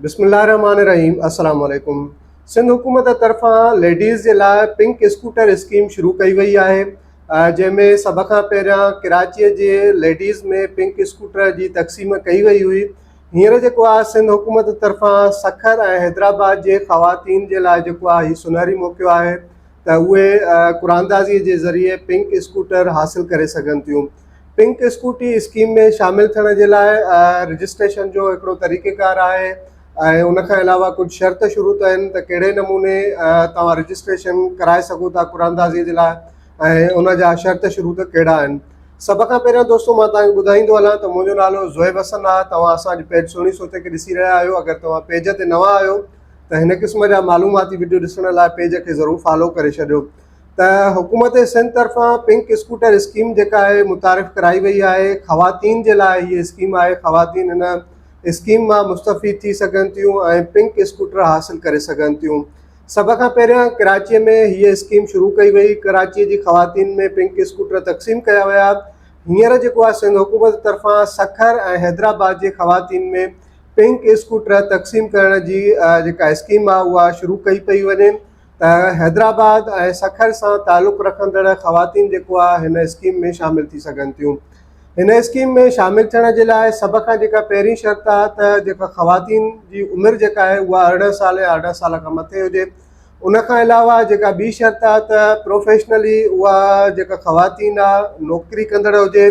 بسم الله الرحمٰن الرحيم السلام عليڪم سنڌ حڪومت طرفان ليڊيز جي لاء پنڪ اسڪوٽر اسڪيم شروع ڪئي وئي آهي جنهن ۾ سڀ کان پهريان ڪراچي جي ليڊيز ۾ پنڪ اسڪوٽر جي تقسيم ڪئي وئي هئي هينئر جيڪو آهي سنڌ حڪومت طرفان سکر ۽ حيدرآباد جي خواتين جي لاء جيڪو آهي هي سنهري موقعو آهي ته اهي قراندازي جي ذريعي پنڪ اسڪوٽر حاصل ڪري سگهن ٿيون. پنڪ اسڪوٽي اسڪيم ۾ شامل ٿيڻ جي لاء رجسٽريشن جو هڪڙو طريقيڪار آهي ۽ ان کان علاوه ڪجهه شرط شروط آهن ته ڪهڙي نموني توهان رجسٽريشن ڪرائي سگهو ٿا قراندازي جي لاء ۽ ان جا شرط شروط ڪهڙا آهن. سڀ کان پهريان دوستو مان توهان کي ٻڌائيندو هلان ته منهنجو نالو زوهيب حسن آهي توهان اسان جي پيج سهڻي سوچ کي ڏسي رهيا آهيو اگر توهان پيج تي نوان آهيو ته هن قسم جا معلوماتي وڊيو ڏسڻ لاء پيج کي ضرور فالو ڪري ڇڏيو ته حڪومت سنڌ طرفان پنڪ اسڪوٽر اسڪيم جيڪا آهي متعارف ڪرائي وئي آهي خواتين جي لاء هي اسڪيم آهي خواتين هن اسڪيم مان مستفيد ٿي سگهن ٿيون ۽ پنڪ اسڪوٽر حاصل ڪري سگهن ٿيون سڀ کان پهريان ڪراچي ۾ هيء اسڪيم شروع ڪئي وئي ڪراچي جي خواتين ۾ پنڪ اسڪوٽر تقسيم ڪيا ويا هينئر جيڪو آهي سنڌ حڪومت طرفان سکر ۽ حيدرآباد جي خواتين ۾ پنڪ اسڪوٽر تقسيم ڪرڻ جي جيڪا اسڪيم آهي اها شروع ڪئي پئي وڃي ته حيدرآباد ۽ سکر سان تعلق رکندڙ خواتين جيڪو آهي هن اسڪيم ۾ شامل ٿي سگهن ٿيون هن اسڪيم ۾ شامل ٿيڻ جي لاء سڀ کان جيڪا پهرين شرط آهي ته جيڪا خواتين جي عمر جيڪا آهي اها 18 سال يا 18 سال کان مٿي هجي ان کان علاوه جيڪا ٻي شرط آهي ته پروفيشنلي اها جيڪا خواتين آهي نوڪري ڪندڙ هجي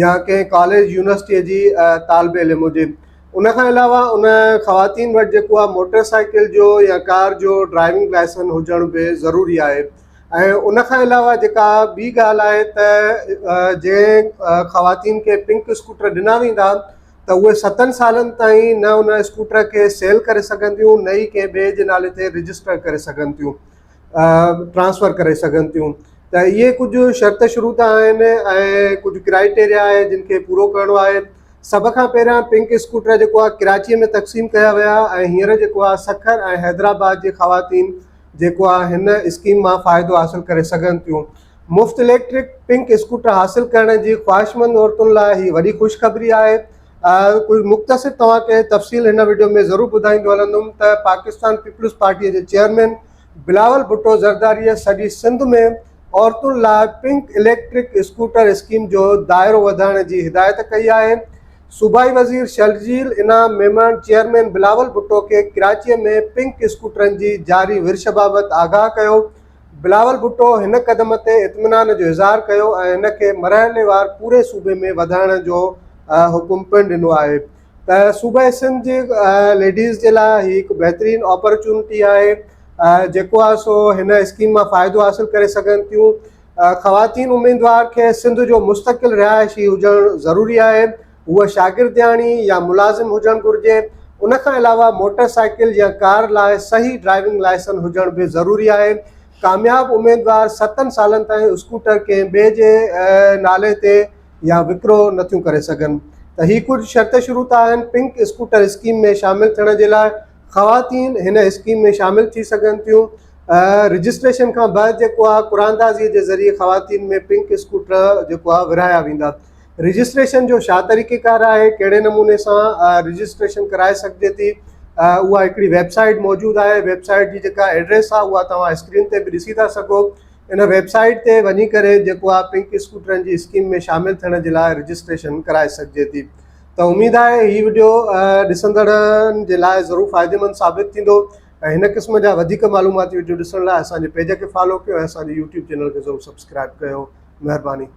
يا ڪنهن ڪاليج يونيورسٽيء جي طالب علم هجي. ان کان علاوه ان خواتين وٽ جيڪو آهي موٽر سائيڪل جو يا ڪار جو ڊرائيونگ لائسن هجڻ به ضروري آهي ۽ ان کان علاوه جيڪا ٻي ڳالهه آهي ته جنهن خواتين کي پنڪ اسڪوٽر ڏنا ويندا ته اهي ستن سالن تائين نه ان اسڪوٽر کي سيل ڪري سگهنديون نه ئي ڪنهن ٻئي جي نالي تي رجسٽر ڪري سگهن ٿيون. ٽرانسفر ڪري سگهن ٿيون ته اهي ڪجهه شرط شروط آهن ۽ ڪجهه ڪرائيٽيريا آهي جن کي پورو ڪرڻو آهي سڀ کان پهريان پنڪ اسڪوٽر جيڪو آهي ڪراچي ۾ تقسيم ڪيا ويا ۽ هينئر جيڪو آهي سکر ۽ حيدرآباد جي خواتين جيڪو آهي هن اسڪيم مان فائدو حاصل ڪري سگهن ٿيون مفت اليڪٽرڪ پنڪ اسڪوٽر حاصل ڪرڻ جي خواهشمند عورتن لاء هي وڏي خوشخبري آهي. ڪجهه مختصر توهان کي تفصيل هن وڊيو ۾ ضرور ٻڌائيندو هلندم ته پاڪستان پيپلز پارٽي جي چيئرمين بلاول ڀٽو زرداري سڄي سنڌ ۾ عورتن لاء پنڪ اليڪٽرڪ اسڪوٽر اسڪيم جو دائرو وڌائڻ جي هدايت ڪئي آهي. صوبائي وزير شرجيل انعام ميمڻ چيئرمين بلاول ڀٽو کي ڪراچي ۾ پنڪ اسڪوٽرن جي جاري ورڇ بابت آگاهه ڪيو. بلاول ڀٽو هن قدم تي اطمينان جو اظهار ڪيو ۽ ان کي مرحليوار پوري صوبي ۾ وڌائڻ جو حڪم پڻ ڏنو آهي ته صوبه سنڌ جي ليڊيز جي لاء هي هڪ بهترين اپرچونٽي آهي جيڪو آهي سو هن اسڪيم مان فائدو حاصل ڪري سگهن ٿيون خواتين اميدوار کي سنڌ جو مستقل رهائشي هجڻ ضروري آهي هوء شاگردياڻي يا ملازم هجڻ گهرجي. ان کان علاوه موٽر سائيڪل يا ڪار لاء صحيح ڊرائيونگ لائسن هجڻ به ضروري آهي. ڪامياب اميدوار ستن سالن تائين اسڪوٽر ڪنهن ٻئي جي نالي تي يا وڪرو نٿيون ڪري سگهن ته هي ڪجهه شرط شروط آهن پنڪ اسڪوٽر اسڪيم ۾ شامل ٿيڻ جي لاء خواتين هن اسڪيم ۾ شامل ٿي سگهن ٿيون. رجسٽريشن کان بعد جيڪو آهي قراندازي جي ذريعي خواتين ۾ پنڪ اسڪوٽر جيڪو آهي ورهايا ويندا. رجسٽريشن جو ڇا طريقيڪار آهي ڪهڙي نموني سان رجسٽريشن ڪرائي سگهجي ٿي اها هڪڙي ويب سائيٽ موجود آهي ويب سائيٽ جي جيڪا ايڊريس آهي اها توهان اسڪرين تي به ڏسي ٿا سگهو ان ويب سائيٽ تي وڃي ڪري جيڪو آهي پنڪ اسڪوٽرن جي اسڪيم ۾ شامل ٿيڻ جي لاء رجسٽريشن ڪرائي سگهجي ٿي ته اميد آهي هي وڊيو ڏسندڙن جي لاء ضرور فائديمند ثابت ٿيندو ۽ هن قسم جا وڌيڪ معلوماتي وڊيو ڏسڻ لاء اسان جي پيج کي فالو ڪيو ۽ اسان جي يوٽيوب چينل کي ضرور سبسڪرائب ڪيو مهرباني.